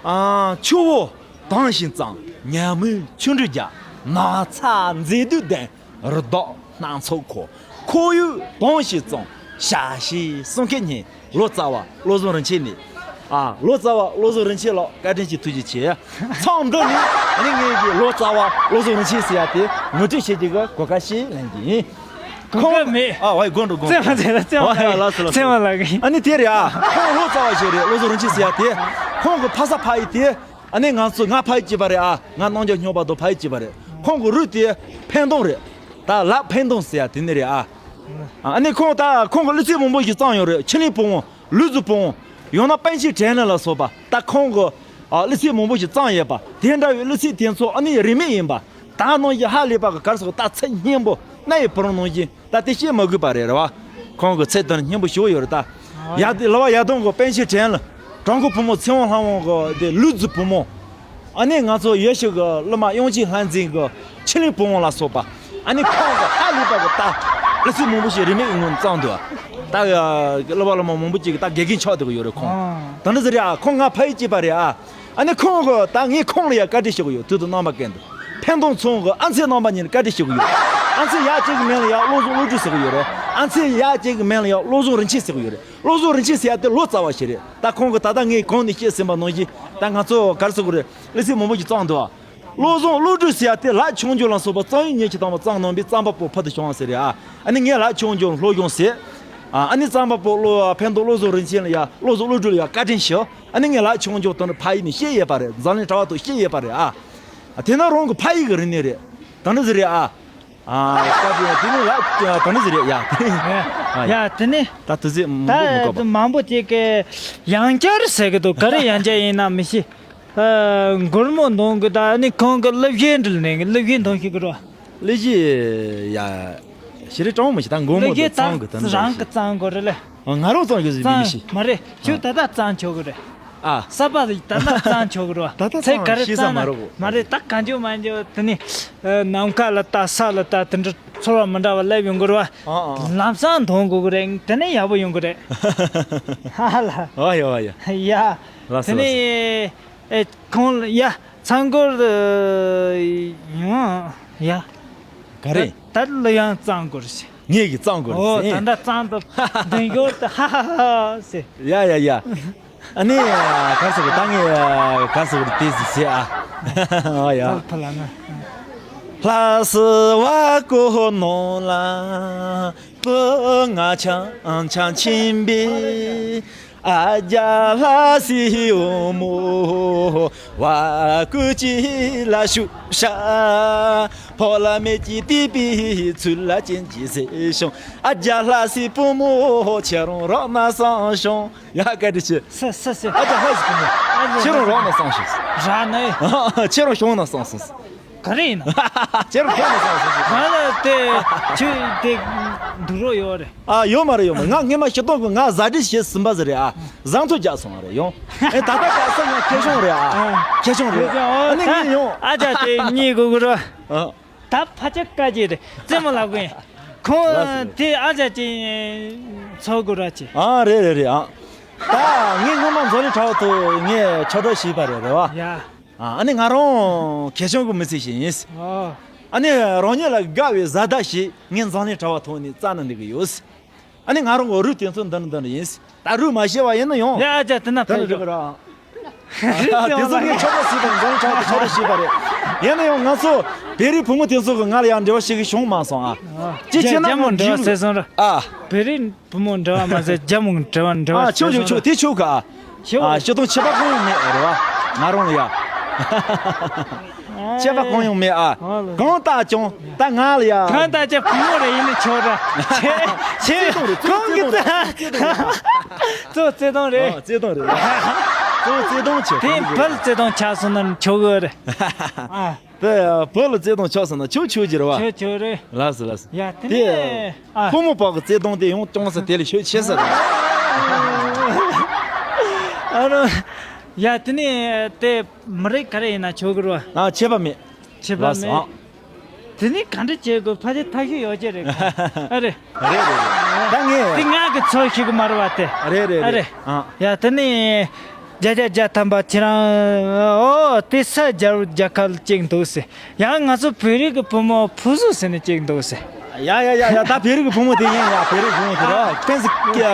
ཨ། ཆུ་བོ་དྭངས་ཤིང་གཙང་། ཉ་མོའི་ཆུ་འགྲོས་རྒྱག་ནགས་ཚལ་མཛེས་སྡུག་ལྡན། རི་དྭགས་སྣ་ཚོགས་འཁོར། ཁོར་ཡུག་དྭངས་ཤིང་གཙང་། ཞ་ཞི་གསུང་སྐད་སྙན། ལོ་ཙཱ་བ་བློ་བཟང་རིན་ཆེན་ནས། ཨ། ལོ་ཙཱ་བ་བློ་བཟང་རིན་ཆེན་ལགས་བཀའ་དྲིན་ཆེ། ཐུགས་རྗེ་ཆེ། མཚམས་འདི་ནས་ཨ་ནི་ངེད་ཀྱི་ལོ་ཙཱ་བ་བློ་བཟང་རིན་ཆེན་ཟེར་ཡ་དེ་ངོ་སྤྲོད་བྱེད་ཀྱི་གོ་སྐབས་ཤིག་ལེན་གྱི་ཡིན། གོ་སྐབས་མེད། ཨ། ཝའི་དགོངས་འགྲོ་དགོངས་འགྲོ། བཙན་མ་བཙན་མ། ཨ། ཡ། ལགས་སོ་ལགས་སོ། བཙན་མ་ལགས་ཀྱིས། ཨ་ནི་དེ་རེད་ཨ། ཁོང་ལོ་ཙཱ་བ་ཞིག་རེད། བློ་བཟང་རིན་ཆེན་ཟེར་ཡ་དེ། ཁོང་གི་ཕ་ས་ཕ་ཡུལ་དེ། ཨ་ནི་ང་ཚོ་ང་ཕ་ཡུལ་གཅིག་པ་རེད་ཨ། ང་རྣམ་རྒྱལ་སྨྱོན་པ་དང་ཕ་ཡུལ་གཅིག་པ་རེད། ཁོང་གི་རུས་དེ་འཕན་གདོང་རེད། ད་ལ་འཕན་གདོང་ཟེར་ཡ་དེ་ནི་རེད་ཨ། ཨ་ནི་ཁོང་ད་ཁོང་གི་གླུ་ཚིག་མང་པོ་ཞིག་བརྩམས་ཡོད་རེད། ཆི་ལིང་བུ་བོང་། ལུག་རྫི་བུ་བོང་། ཡང་ན་པཎ་ཆེན་བྲན་ལ་ལ་སོགས་པ་ད་ཁོང་གི་ཨ་གླུ་ཚིག་མང་པོ་ཞིག་བརྩམས་ཡོད་པ། དེ་འདྲ་བའི་གླུ་ཚིག་དེ་ཚོ་ཨ་ནི་རིན་མེད་ཡིན་པ། ད་ནང་བཞིན་ཧ་ལས་པ་གི་གར་སོགས་ད་ཚེ་སྙན་པོ་རྣ་ཡི་བུ་རམ་ནང་བཞིན་ད་དེ་བཤད་མ་དགོས་པ་རེད། རེད་བ། ཁོང་གི་ཚེ་དོན་སྙན་པོ་ཞེ་པོ་ཡོད་རེད་ད། ཡ། དེ་ལ་བ་ཡ་དོང་གི་པཎ་ཆེན་བྲན་ལ། བྲག་འགོ་བུ་མོ་ཚེ་དབང་ལྷ་དབང་གི་དེ་ལུག་རྫི་བུ་མོ། ཨ་ནི་ང་ཚོ་ཡེ་ཤུ་གི་སློབ་མ་དབྱངས་ཅན་ལྷ་འཛིན་གི་ཆི་ལིང་བུ་བོང་ལ་སོགས་པ། ཨ་ནི་ཁོང་གི་ཧ་ལས་པ་གི་ད་གླུ་ཚིག་མང་པོ་ཞིག་རིན་མེད་ངང་བརྩམས་འདུག་ད་ཡ་སློབ་པ་སློབ་མ་མང་པོ་ཅིག་གི་ད་དགེ་རྒན་ཆགས་བསྡད་ཀྱི་ཡོད་རེད་ཁོང་། ད་འདྲ་ཟེར་རེད་ཨ། ཁོང་ང་ཕ་ཡུལ་གཅིག་པ་རེད་ཨ། ཨ་ནི་ཁོང་གི་ད་ངས་ཁོང་ལ་ཡ་བཀའ་དྲིན་ཞུ་གི་ཡོད། དུས་དང་རྣམ་པ་ཀུན་ཏུ། འཕན་གདོང་ཚང་གི་ཨ་མཚེས་རྣམ་པ་གཉིས་ལ་བཀའ་དྲིན་ཞུ་གི་ཡོད། ཨ་མཚེས་ཡ་གཅིག་གི་མིང་ལ་ཡ་བློ་བཟང་བློ་གྲོས་ཟེར་གི་ཡོད་རེད། ཨ་མཚེས་ཡ་གཅིག་གི་མིང་ལ་ཡ་བློ་བཟང་རིན་ཆེན་ཟེར་གི་ཡོད་རེད། བློ་བཟང་རིན་ཆེན་ཟེར་ཡ་དེ་ལོ་ཙཱ་བ་ཞིག་རེད། ད་ཁོང་གི་ད་ལྟ་ངས་གོང་ནས་བཤད་ཟིན་པ་ནང་བཞིན་ད་ང་ཚོ་ག་རེ་ཟེར་དགོས་རེད། གླུ་ཚིག་མང་པོ་ཞིག་བརྩམས་འདུག་བློ་བཟང་བློ་གྲོས་ཟེར་ཡ་དེ་ལག་ཆུང་འཇོག་ལ་སོགས་པ་རྩོམ་ཡིག་ཉི་ཤུ་ཐམ་པ་བརྩམས་གནང་བའི་རྩོམ་པ་པོ་ཕུལ་དུ་བྱུང་བ་ཟེར་རེད་ཨ། ཨ་ནི་ངས་ལག་ཆུང་འཇོག་སློབ་སྦྱོང་ཟེར། ཨ་ནི་རྩོམ་པ་པོ་བློ་ཕན་ཐོགས་བློ་བཟང་རིན་ཆེན་ལ་ཡ་བློ་བཟང་བློ་གྲོས་ལ་ཡ་བཀའ་དྲིན་ཞུ། ཨ་ནི་ངས་ལག་ཆུང་འཇོག་དང་ཕ་ཡུལ་ནས་བཤད་ཡོད་པ་རེད། འཛམ་གླིང་གྲྭ་པ་ཐོག་བཤད་ཡོད་པ་རེད་ཨ། དེ་ན་རང་གི་ཕ་ཡུལ་གི་རིག་གནས་རེད། ད་འདྲ་ཟིག་རེད་ཨ། ཨ། སྐབས་དེ་དེ་ནི་ལ་ད་ནི་ཟིག་རེད་ཡ། ཡ་དེ་ནི་ད་དུ་ཟིག་མང་པོ་མི་གོ་བ། ད་མང་པོ་དེ་གི་ཡང་བསྐྱར་ཟེར་གི་འདུག་ག་རེ་ཡང་བསྐྱར་ཡིན་ན་མི་ཤེས། ཨ། མགུར་མོ་འདོན་གི། ད་ནི་ཁོང་གི་གླུ་གཞས་འདྲི་ལ་ནས་གི་གླུ་གཞས་འདོན་ཤེས་གི་རོ། གླུ་གཞས་ཡ། ཞེ་རེ་གྲོང་མི་ཤེས། ད་མགུར་མོ་གླུ་གཞས་ད་ཚང་གི་ད་ནི་རང་གི་བརྩམས་དགོས་རེད་ལེ། ང་རང་བརྩམས་ཡོད་ཟིག་མི་ཤེས། མ་རེད། ཁྱོད་ད་ལྟ་བརྩམས་ཆོག་གི་རེད། ཨ། ས་པ་ད་ལྟ་བརྩམས་ཆོག་གི་རེད་བ། ད་ལྟ་ཚེ་ག་རེ་བརྩམས་ཤེས་ས་མ་རེད་གོ། མ་རེད། ད་གང་བྱུང་མང་བྱུང་དེ་ནི་ནམ་མཁའ་ལ་ལྟ། ས་ལ་ལྟ། དེ་འདྲ་ཚོར་བ་མི་འདྲ་བ་སླེབས་ཡོང་གི་རེད་བ། ཨ་ཨ། ལམ་སང་འདོན་དགོས་གི་རེད། དེ་ནས་ཡག་པོ་ཡོང་གི་རེད། ཧ་ལ། ཨ་ཡ་ཨ་ཡ། ཡ། ལགས་སོ། དེ་ནས་ལགས་སོ། ཨེ། ཁོང་ལ་ཡ་ཚང་སྐོར་ཡོང་ཡ། ག་རེ། ད་ད་ལོ་ཡང་བརྩམས་དགོས་རེད། ངས་ཀྱིས་བརྩམས་དགོས་རེད་ཟེར། ཨོ། ད་ལྟ་བརྩམས་ཏེ་འདོན་ཡོད་ད། ཧ་ཧ་ཧ་ཟེར། ཡ་ཡ་ཡ། ཨ་ནི་ག་རེ་ཟེར་དགོས། ད་ངས་ག་རེ་ཟེར་དགོས་རེད། དེ་ཟིག་ཟེར་ཨ། ཨ་ཡ། ཕ་ལ་ཕ་ལ་ན། ལྷ་སྲས་བ་ཀོ་ནོ་ལ་བུ་ང་ཆང་ཆང་ཆིན་པེ། ཨ་ཇ་ལྷ་སྲས་བུ་མོ་བ་ཀུ་ཅི་ལ་ཤུ་ཤ། ཕོ་ལ་མེད་ཀྱི་ཏི་པི་ཚུལ་ལ་ཅན་གྱི་ཟེ་ཤོང་། ཨ་ཇ་ལྷ་སྲས་བུ་མོ་ཁྱེད་རང་རོགས་ན་སང་ཤོང་། ཡ། བཀའ་དྲིན་ཆེ། སི་སི་སི། ཨ་ཇ་ལྷ་སྲས་བུ་མོ། ཨ་ཇ་ཁྱེད་རང་རོགས་ན་སང་ཤོང་། ར་ནི། ཁྱེད་རང་ཤོང་ན་སང་སོང་། ག་རེ་ཡིན་ན། ཁྱེད་རང་ཤོང་ན་སང་སོང་། ང་ལ་དེ་ཁྱོད་དེ་འདུག་རོགས་ཡོད་རེད། ཨ། ཡོད་མ་རེད། ཡོད་མ་རེད། ང་སྔས་མ་ཤི་སྟོང་གི་ང་ཟ་འདྲི་བྱེད་ཟིན་པ་ཟིག་རེད་ཨ། ཟ་འཐུང་རྒྱག་སོང་བ་རེད་ཡོང་། ཨེ། ད་ལྟ་ག་ས་ང་ཁེ་ཤོང་རེད་ཨ། ཨ། ཁེ་ཤོང་རེད། ཨ་ནི་ངས་ཡོང་། ཨ་ཇ་དེ་གཉིད་དགོས་གི་རེད། ཨ། ད་ཕ་ཆ་བཀའ་བརྒྱུད་རེད། རྩེད་མོ་ལབ་གི་ཡིན། ཁོང་ལགས་སོ། དེ་ཨ་ཅག་ཅིག་ཚོགས་དགོས་ར་ཅིག་ཨ། རེད་རེད་རེད་ཨ། ད་ངས་སྔོན་མ་འཛམ་གླིང་གྲྭ་པ་ཐོག་ངས་ཆོས་གྲོགས་བྱས་པ་རེད། རེད་བ། ཡ། ཨ། ཨ་ནི་ང་རང་ཁེ་ཆང་གི་མི་ཚེ་ཞིག་ཡིན། ཨོ། ཨ་ནི་རང་ཉིད་ལ་དགའ་བའི་བཟའ་ཟླ་ཞིག་ངས་འཛམ་གླིང་གྲྭ་པ་ཐོག་ནས་བཙལ་ནས་འདུག་གི་ཡོད། ཨ་ནི་ང་རང་གི་རུས་དེ་ཚོ་འདི་འདྲ་འདི་འདྲ་ཡིན། ད་རུས་མ་ཤེས་པ་ཡིན་ན་ཡང་། ཡ། ཨ་ཅག་དེ་ན་ད་ཕེབས་ནི་འགྲོ་གི་ར། དེ་ཚོ་ངས་ཆོག་པ་ཞིག་དང་འཛམ་གྲྭ་པ་ཆོག་པ་ཞིག་པ་རེད། ཡིན་ན་ཡང་ང་ཚོ་བོད་རིགས་བུ་མོ་དེ་ཚོ་གི་ང་ལ་ཡང་འབྲེལ་བ་ཞིག་གི་བྱུང་མ་སོང་ཨ། ཅི་བྱས་ན་རྒྱ་མོ་འབྲེལ་བ་ཟེར་སོང་ར། ཨ། བོད་རིགས་བུ་མོ་འབྲེལ་བ་མ་ཟད་རྒྱ་མོ་འབྲེལ་བ་འབྲེལ་བ་ཨ། ཆོག་ཆོག་ཆོག་དེ་ཆོག་ག་ཨ། ཨ། སྤྱིར་བཏང་ཁྱད་པར་གང་ཡང་མེད་རེད་བ། ང་རང་ལ་ཡ། ཁྱད་པར་གང་ཡང་མེད་ཨ། ཨ་ལ། གང་ལྟར་ཀྱང་ད་ང་ལ་ཡ། གང་ལྟར་ཀྱང་བུ་མོ་རེ་ཡིན་ན་ཆོག་ར། ཁྱེད་ཁྱེད་ཁོང་གི་ད། གཙོ་བོ་བརྩེ་དུང་རེད། ཨ། བརྩེ་དུང་རེད། གཙོ་བོ་བརྩེ་དུང་ཆེ། དེ་བུ་ལ་བརྩེ་དུང་ཆགས་སོང་ན་ཆོག་གི་རེད། ཨ། དེ་བུ་ལ་བརྩེ་དུང་ཆགས་སོང་ན་ཆོག་ཆོག་གི་རེད་བ། ཆོག་ཆོག་རེད། ལགས་སོ་ལགས་སོ། ཡ། དེ་དེ་ནས་ཨ། ཕོ་མོ་བར་གྱི་བརྩེ་དུང་དེ་ཡང་ཅུང་ཟད་དེ་ལས་ཤུགས་ཆེ་ས་རེད། ཨ་རོ། ཡ། དེ་ནས་དེ་མི་རིགས་ག་རེ་ཡིན་ན་ཆོག་གི་རེད་བ། ཨ། ཁྱད་པར་མེད། ཁྱད་པར་ལགས་སོ། མེད། ཨ། དེ་ནས་ག་འདྲ་བྱེད་དགོས། ཕལ་ཆེར་ཐབས་ཤེས་ཡོད་ཀྱི་རེད། ཨ་རེད། རེད་རེད་རེད། ད་ངས། དེ་ང་གི་ཚོད་ཤེས་གི་མ་རེད་བ་དེ། རེད་རེད་ཨ་རེད། རེད། ཨ། ཡ། དེ་ནས་བརྒྱ་ཆ་བརྒྱ་ཐམ་པ་ཁྱེད་རང་། ཨོ། དེ་ས་རྒྱ་རྒྱལ་ཁབ་གཅིག་འདུག་ཟེར། ཡང་ང་ཚོ་བོད་རིགས་ཀྱི་བུ་མོ་ཕུ་སུ་ཟེར་ནས་གཅིག་འདུག་ཟེར། ཡ་ཡ་ཡ་ཡ། ད་བོད་རིགས་ཀྱི་བུ་མོ་དེ་ཡིན་ཡ། བོད་རིགས་བུ་མོ་དེ་ར། ཨ། ཕན་སི་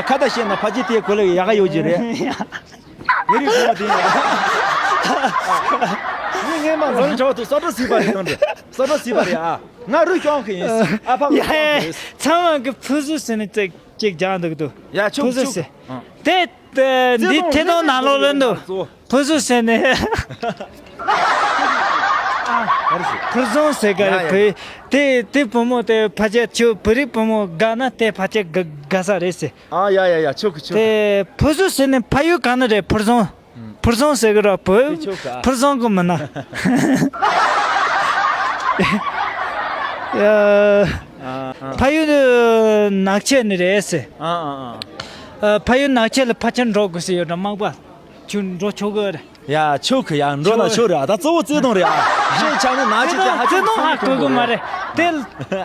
ཁ་ད་བཤད་ན་ཕ་ཅི་དེ་གོ་ལེ་ཡག་ག་ཡོད་ཀྱི་རེད། ཡ། ངའི་རིགས་གོང་དེ་ཡིན། ངས་ངས་མ་འཛམ་གླིང་བྱ་བ་དུ་ས་འགྲོ་སྲིད་པ་རེད་གང་འདྲ། ས་འགྲོ་སྲིད་པ་རེད་ཨ། ང་རུས་རྐྱང་གི་ཡིན། ཨ་ཕ་ཡ་ཡ། ཚང་མ་གི་ཕུ་སུ་ཟེར་ནས་ཅིག་ཅིག་སྦྱང་འདུག་འདུག་ཡ་ཕུ་སུ་ཟེར། དེ་འདི་ཐད་གཏོང་ནང་ལོགས་ལོན་འདུག་ཕུ་སུ་ཟེར་ནས། ཕུར་བཟང་ཟེར་ག་རེ། ཡ་ཡ། བུ་དེ་དེ་བུ་མོ་དེ་ཕལ་ཆེར་ཁྱོད་བོད་རིགས་བུ་མོ་དགའ་ན་དེ་ཕལ་ཆེར་དགའ་དགའ་ས་རེད་ཟེར། ཨ་ཡ་ཡ་ཡ། ཆོག་གི་ཆོག་གི། དེ་ཕུ་སུ་ཟེར་ནས་ཕ་ཡུལ་ག་ནས་རེད། ཕུར་བཟང་། ཕུར་བཟང་ཟེར་གི་ར་བུ། དེ་ཆོག་ག་ཕུར་བཟང་གི་མིན་ན། ཡ། ཨ་ཨ། ཕ་ཡུལ་ནག་ཆུ་ནས་རེད་ཟེར། ཨ་ཨ་ཨ། ཕ་ཡུལ་ནག་ཆུ་ལ་ཕལ་ཆེར་འགྲོ་དགོས་ཟེར་ཡོད་འདྲ། མག་པ་ཁྱོད་འགྲོ་ཆོག་གི་རེད། ཡ་ཆོག་གི་ཡ། འགྲོ་ན་ཆོག་རེད་ཨ། ད་གཙོ་བོ་བརྩེ་དུང་རེད་ཨ། ཤེས་བྱ་ནི་ནག་ཆུ་དེ་ཧ་ཅང་བརྩེ་དུང་ཧ་གོ་གི་མ་རེད། དེ་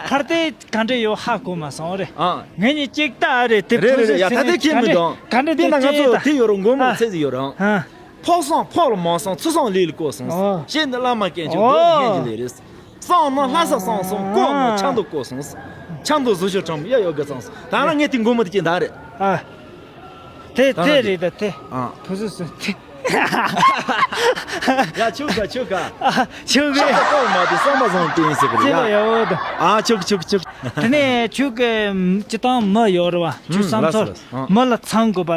ཕར་དེ་ག་འདྲ་ཡོད་ཧ་གོ་མ་སོང་རེད། ཨ། ངེད་གཉིས་གཅིག་ལྟ་རེད་དེ། རེད་རེད་རེད། ཡ་ད་དེ་ཁྱེད་མི་འདང་། ག་འདྲ་དེ་ན་ང་ཚོ་དེ་ཡོད་རུང་མགོ་མོ་ཚད་ཟིག་ཡོད་རུང་། ཨ། ཕོ་བསམ་ཕོ་ལ་མ་བསམ། ཚུལ་བསམ་ལས་ལ་གོ་སོང་། ཨོ། ཞེས་འདི་བླ་མ་སྐད་ཅིག་ཨོ། འདོད་ལ་ངན་གྱི་ལས་རེད། བསམ་ན་ལྷ་ས་བསམ་སོང་། ཨོ། ཀོ་ན་ཆང་དུ་གོ་སོང་། ཆང་དུ་བཟོ་ཤོར་ཁྲམ་ཡ་ཡོད་གི་བསམ་སོང་། ད་ན་ངས་དེ་མགོ་མོ་དེ་ཅན་ད་རེད། ཨ། དེ་ད་ན་དེ་རེད་ད་དེ། ཨ། ཕུ་སུ་སུ་དེ། ཡ་ཆུ་ག་ཆུ་ག་ཆུ་ག་ཤ་ཚ་ཀོ་མ་དེ་བསམ་པ་བཟང་དེ་ཡིན་ཟེར་གི་ཅི་ལ་ཡ། ཡ་འོ་ད། ཨ་ཆུ་ག་ཆུ་ག་ཆུ་ག་དེ་ནས་ཆུ་ག་སྤྱི་བཏང་མི་ཡོད་རེད་བ། ཆུ་ཨུམ་བསམ་ལགས་སོ་ཚོར་ལགས་སོ། ཨ། མི་ལ་ཚང་དགོས་པ།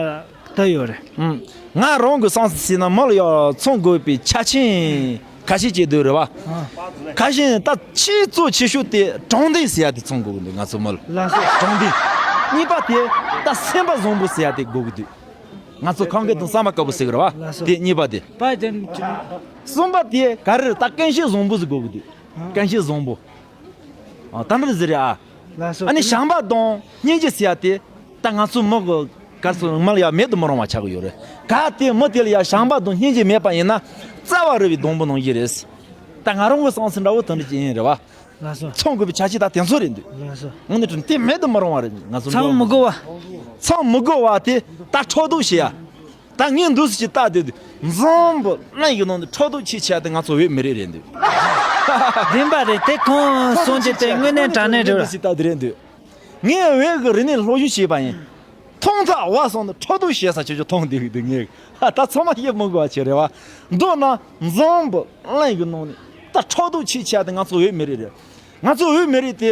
ད་ཡོད་རེད། ཨུམ། ང་རང་གི་བསམ་ཚུལ་ཟེར་ན་མི་ལ་ཡང་ཚང་དགོས་པའི་ཆ་རྐྱེན་ཁ་ཤས་ཅིག་འདུག་རེད་བ། ཨ། ཁ་ཤས་ད་ཆེས་གཙོ་ཆེ་ཤོས་དེ་དྲང་བདེན་ཟེར་ཡ་དེ་ཚང་དགོས་ཀྱི་འདུག་ང་ཚོ་མི་ལ། ལགས་སོ། དྲང་བདེན། གཉིས་པ་དེ་ད་སེམས་པ་བཟང་པོ་ཟེར་ཡ་དེ་དགོས་ཀྱི་འདུག་ང་ཚོ་ཁམས་སྐད་དང་བསམ་པ་དཀར་པོ་ཟེར་གི་རེད་བ། ལགས་སོ། དེ་གཉིས་པ་དེ། པ་དེ། གསུམ་པ་དེ་ག་རེ་རེད། ད་ཀུན་ཤེས་བཟང་པོ་ཟིག་དགོས་ཀྱི་འདུག་ཨ། ཀུན་ཤེས་བཟང་པོ། ཨ། ད་འདྲ་ཟེར་རེད་ཨ། ལགས་སོ། ཨ་ནི་བྱམས་པ་དང་སྙིང་རྗེ་ཟེར་ཡ་དེ་ད་ང་ཚོ་མི་གི་ག་ཚོད་མི་ལ་ཡ་མེད་དུ་མི་རུང་བ་ཆགས་ཀྱི་ཡོད་རེད། གལ་ཏེ་མི་དེ་ལ་ཡ་བྱམས་པ་དང་སྙིང་རྗེ་མེད་པ་ཡིན་ན་རྩ་བ་རུལ་བའི་སྡོང་པོ་ནང་བཞིན་རེད། ད་ང་རང་གི་བསམ་ཚུལ་འདྲ་བོ་དེ་འདྲ་ཅིག་ཡིན་རེད་བ། ལགས་སོ། ཚང་དགོས་པའི་ཆ་རྐྱེན་ད་དེ་ཚོ་རེད་འདུག་ལགས་སོ། དངོས་གནས་དྲང་དེ་མེད་དུ་མི་རུང་བ་རེད་ང་ཚོ། ཚང་མི་དགོས་བ། ཚང་མི་དགོས་བ་དེ་ད་ཕྲག་དོག་བྱེད་ཡ། ད་ངས་འདུག་སེ་ཅིག་བལྟ་བསྡད་དུས་འཛམ་བུ་གླིང་གི་ནང་ནས་ཕྲག་དོག་ཆེ་ཆེ་དེ་ང་ཚོ་བོད་མི་རིགས་རེད་འདུག་བདེན་པ་རེད་དེ། ཁོང་གསུང་རྒྱུ་དེ་དངོས་གནས་དྲང་གནས་རེད། འདུག་སེ་བལྟ་དེ་རེད་འདུག་ངས་བོད་ཀྱི་རིག་གནས་སློབ་སྦྱོང་བྱས་པ་ཡིན། ཐོག་མཐའ་བ་སོང་ནས་ཕྲག་དོག་བྱེད་ས་ཁྱོད་ཚོ་མཐོང་བསྡད་ཀྱི་འདུག་ངས་ད་ཚང་མ་ཡིད་མི་དགོས་པ་ཆེ་རེད་བ། མདོར་ན་འཛམ་བུ་གླིང་གི་ནང་ནས་ད་ཕྲག་དོག་ཆེ་ཆེ་དེ་ང་ཚོ་བོད་མི་རིགས་རེད། ང་ཚོ་བོད་མི་རིགས་དེ།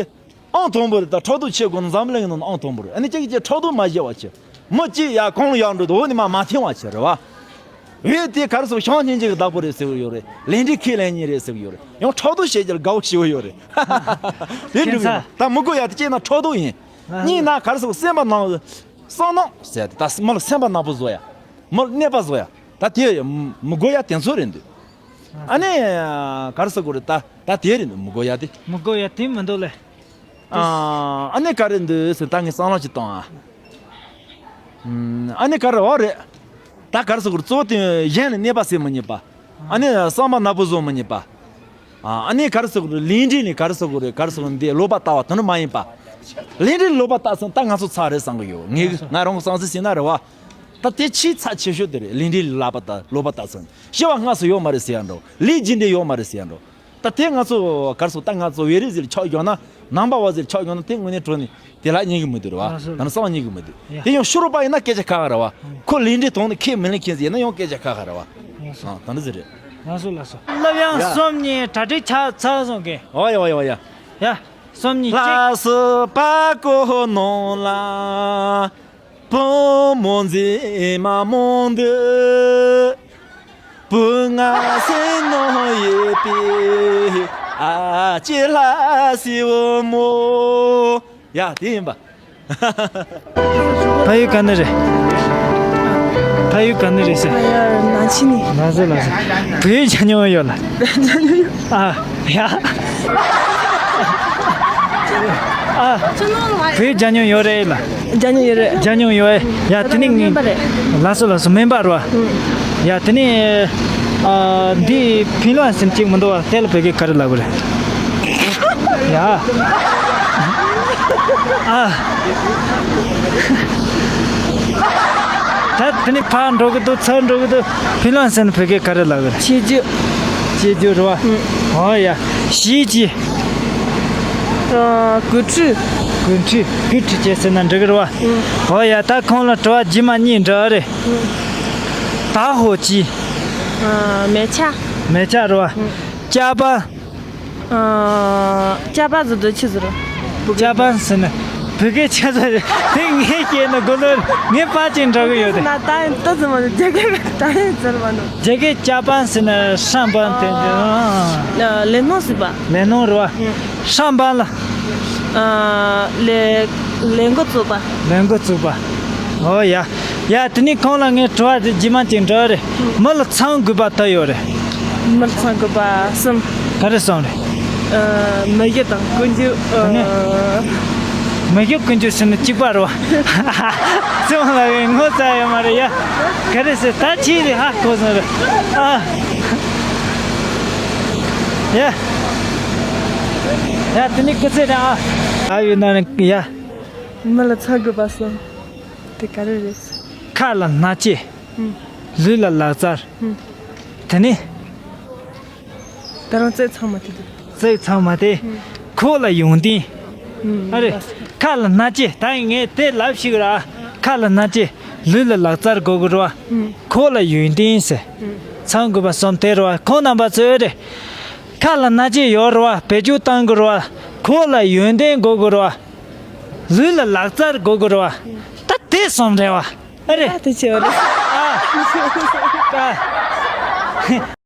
ཨང་དང་པོ་རེད། ད་ཕྲག་དོག་ཆེ་དགོས་ན་འཛམ་གླིང་གི་ནང་ན་ཨང་དང་པོ་རེད། ཨ་ནི་གཅིག་གིས་གཅིག་ཕྲག་དོག་མ་བྱེད་པ་བྱེད། མི་གཅིག་ཡར་གོང་ལ་ཡར་འགྲོ་དུས་འོག་ནས་མར་མ་འཐེན་པ་བྱེད་རེད་བ། བོད་དེ་ག་རེ་ཟེར། ཞང་སྙིང་རྗེ་གི་བདག་པོ་རེད་ཟེར་གི་ཡོད་རེད། ལས་འབྲས་ཁས་ལེན་མཁན་རེད་ཟེར་གི་ཡོད་རེད། ཡང་ཕྲག་དོག་བྱེད་རྒྱུར་དགའ་བོ་ཞེ་པོ་ཡོད་རེད། དེ་འགྲིག་གི་མ་རེད། ད་མི་དགོས་ཡ་དེ་གཅིག་ན་ཕྲག་དོག་ཡིན། གཉིས་ན་ག་རེ་ཟེར། སེམས་པ་ནང་བསམ་ནང་ཟེར་ཡ་དེ། ད་མི་ལ་སེམས་པ་ནག་པོ་བཟོ་ཡ། མི་ལ་གནོད་པ་བཟོ་ཡ། ད་དེ་མི་དགོས་ཡ་དེ་ཚོ་རེད་འདུག་ཨ་ནི་ག་རེ་ཟེར་དགོས་རེད། ད་ད་དེ་རེད་འདུག་མི་དགོས་ཡ་དེ། མི་དགོས་ཡ་དེ་མི་འདུག་ལེ། ཨ་ནི་ག་རེ་འདུག་ཟེར། ད་ངས་བསམ་བློ་ཅིག་བཏང་ཨ། ཨ་ནི་ག་རེ། འོ་རེད། ད་ག་རེ་ཟེར་དགོས་རེད། གཙོ་བོ་དེ་གཞན་ལ་གནོད་པ་བྱེད་མི་ཉན་པ། ཨ་ནི་བསམ་པ་ནག་པོ་བཟོ་མི་ཉན་པ། ཨ་ནི་ག་རེ་ཟེར་དགོས་རེད། ལས་འབྲས་ལ་ག་རེ་ཟེར་དགོས་རེད། ག་རེ་ཟེར་དགོས་རེད། འདི་ལོག་པ་ལྟ་བ་དེ་འདྲ་མ་ཡིན་པ། ལས་འབྲས་ལ་ལོག་པ་ལྟ་སོང་ད་ང་ཚོ་ཚར་རེད་བསམ་གི་ཡོད། ངས་ང་རང་གི་བསམ་ཚུལ་ཟེར་ན་རེད་བ། ད་དེ་ཆེས་ཚབས་ཆེ་ཤོས་དེ་རེད། ལས་འབྲས་ལ་ལག་པ་ལྟ་ལོག་པ་ལྟ་སོང་། སྐྱེ་བ་སྔ་སོ་ཡོད་མ་རེད་ཟེར་ཡ་འདྲ། ལས་རྒྱུ་འབྲས་ཡོད་མ་རེད་ཟེར་ཡ་འདྲ། ད་དེ་ང་ཚོ་ག་རེ་ཟེར། ད་ང་ཚོ་བོད་རིགས་ཟེར་ཆགས་བསྐྱངས་ན། ནང་པ་བ་ཟེར་ཆགས་བསྐྱངས་ན་དེ་དངོས་གནས་དྲང་གནས་དེ་ལ་ཉན་གི་མི་འདུག་རེད་བ། ལགས་སོ། ད་ནི་བསམ་ཉན་གི་མི་འདུག་ཡ། དེ་ཡང་ཤོར་བ་ཡིན་ན་སྐད་ཆ་ཁ་ཁ་རེད་བ། ཁོ་ལས་འབྲས་དོན་ནི་ཁས་མི་ལེན་མཁན་ཟེར་ཡིན་ན་ཡང་སྐད་ཆ་ཁ་ཁ་རེད་བ། ལགས་སོ། ཨ། ད་འདི་ཟེར་རེད། ལགས་སོ་ལགས་སོ། སློབ་ཡོན་ཡ། གསུམ་གཉིས་གྲ་སྒྲིག་ཆགས་ཚར་སོང་གི། ཨོ་ཡ་ཨོ་ཡ་ཨོ་ཡ། ཡ། གསུམ་གཉིས་གཅིག་ལྷ་ས་བར་སྐོར་ནང་ལ། བུ་མོ་མཛེས་མ་མང་འདུག་བུ་ང་སེམས་ནང་ཡོད་པའི་ཨ་ཅེ་ལྷ་སའི་བུ་མོ། ཡ། དེ་ཡིན་པ། ཕ་ཡུལ་ག་ནས་རེད། ཕ་ཡུལ་ག་ནས་རེད་ཟེར། ང་ཡར་ནང་ཆེན་ནས། ལགས་སོ་ལགས་སོ། བོད་ཡིག་སྦྱང་མྱོང་ཡོད་ལ། སྦྱང་མྱོང་ཡོད། ཨ། ཡ། ཨ། བོད་སྦྱང་མྱོང་ཡོད་རེད་ལ། སྦྱང་མྱོང་ཡོད་རེད། སྦྱང་མྱོང་ཡོད་ཨེ། ཡ། དེ་ནི་ངའི་སྨན་པ་རེད། ལགས་སོ་ལགས་སོ། སྨན་པ་རེད་བ། ཡ། དེ་ནི་ཨ། འདི་ཕིན་ལོན་ཟེར་གཅིག་མི་འདུག་བ། དེ་ལ་བོད་སྐད་ག་རེ་ལབ་དགོས་རེད། ཡ། ཨ། ད་དེ་ནི་ཕར་འགྲོ་གི་འདུག་ཚུར་འགྲོ་གི་འདུག་ཕིན་ལོན་ཟེར་ན་བོད་སྐད་ག་རེ་ལབ་དགོས་རེད། ཆེད་རྒྱུགས། ཆེད་རྒྱུགས་རེད་བ། ཨོ་ཡ། གཞས་གཅིག་ཨ། གུས་ཁྲི། གུས་ཁྲི། གུས་ཁྲི་བྱས་ཟེར་ན་འགྲིག་གི་རེད་བ། ཨོ་ཡ། ད་ཁོང་ལ་དྲི་བ་རྗེས་མ་གཉིས་འདྲི་རེད། ད་ ཨ་ཧོ་ཅི། ཨ། མལ་ཆ། མལ་ཆ་རེད་བ། ཨུ། ཅ་པ། ཨ། ཅ་པ་ཟེར་དུས་ཆི་ཟེར། ཅ་པ་ཟེར་ན། བོད་སྐད་ཆ་ཟེར་རེད། དེ་ངས་བཤད་ན་དགོས་ལོ། ངས་ཕར་ཅིག་འགྲོ་གི་ཡོད་དེ། ན་ད་ད་ཟེར་མ་འདུག་རྒྱ་སྐད་ད་ཟེར་མ་འདུག་རྒྱ་སྐད་ཅ་པ་ཟེར་ན་ཧྲང་པ་དེ། ཨ། ཨ། ལས་སྣོན་ཟེར་བ། ལས་སྣོན་རེད་བ། ཨུ། ཧྲང་པ་ལ། ཨ། ལས། ལས་འགོ་བཙུགས་པ། ལས་འགོ་བཙུགས་པ། ཨོ་ཡ། ཡ། དེ་ནས་ཁོང་ལ་ངས་དྲི་བ་དེ་རྗེས་མ་ཅིག་འདྲི་རེད། མི་ལ་ཚང་དགོས་པ་དུ་ཡོད་རེད། མི་ལ་ཚང་དགོས་པ་གསུམ། ག་རེ་གསུམ་རེད། ཨ། མི་གཞི་དང་ཀུན་སྤྱོད། དེ་ནས། ཨ། མི་གཞི་ཀུན་སྤྱོད་ཟེར་ན་གཅིག་པ་རེད་བ། ཚང་ལ་བའི་ངོ་ཚ་ཡོད་མ་རེད་ཡ། ག་རེ་ཟེར། ད་ཁྱེད་རེད། ཧ་གོ་སོང་རེད། ཨ། ཡ། ཡ། དེ་ནས་སྐུ་ཚེ་རིང་ཨ། ཨ་ཡོད་ན་ཡ། མི་ལ་ཚང་དགོས་པ་གསུམ། དེ་ག་རེ་རེད། ཁ་ལ་སྣ་ལྕེ། ཨུ། ལུས་ལ་ལག་རྩལ། ཨུ། དེ་ནས། ད་རང་རྩེ་ཚང་མ་དེ་དུ། རྩེ་ཚང་མ་དེ། ཨུ། ཁོག་ལ་ཡོན་ཏན། ཨུ། ཨ་རེ། ལགས་སོ། ཁ་ལ་སྣ་ལྕེ། ད་ངས་དེ་ལབ་ཤིག་ར། ཁ་ལ་སྣ་ལྕེ། ལུས་ལ་ལག་རྩལ་དགོས་དགོས་ར། ཨུ། ཁོག་ལ་ཡོན་ཏན་ཟེར། ཨུ། ཚང་དགོས་པ་གསུམ་དེ་ར། ཁོང་རྣམ་པ་ཚོས་རེད། ཁ་ལ་སྣ་ལྕེ་ཡོད་ར། བེད་སྤྱོད་གཏང་དགོས་ར། ཁོག་ལ་ཡོན་ཏན་དགོས་དགོས་ར། ལུས་ལ་ལག་རྩལ་དགོས་དགོས་ར། ད་དེ་གསུམ་རེད་བ། ཨ་རེ། ད་དེ་ཆེ་བ་རེད། ཨ། ད།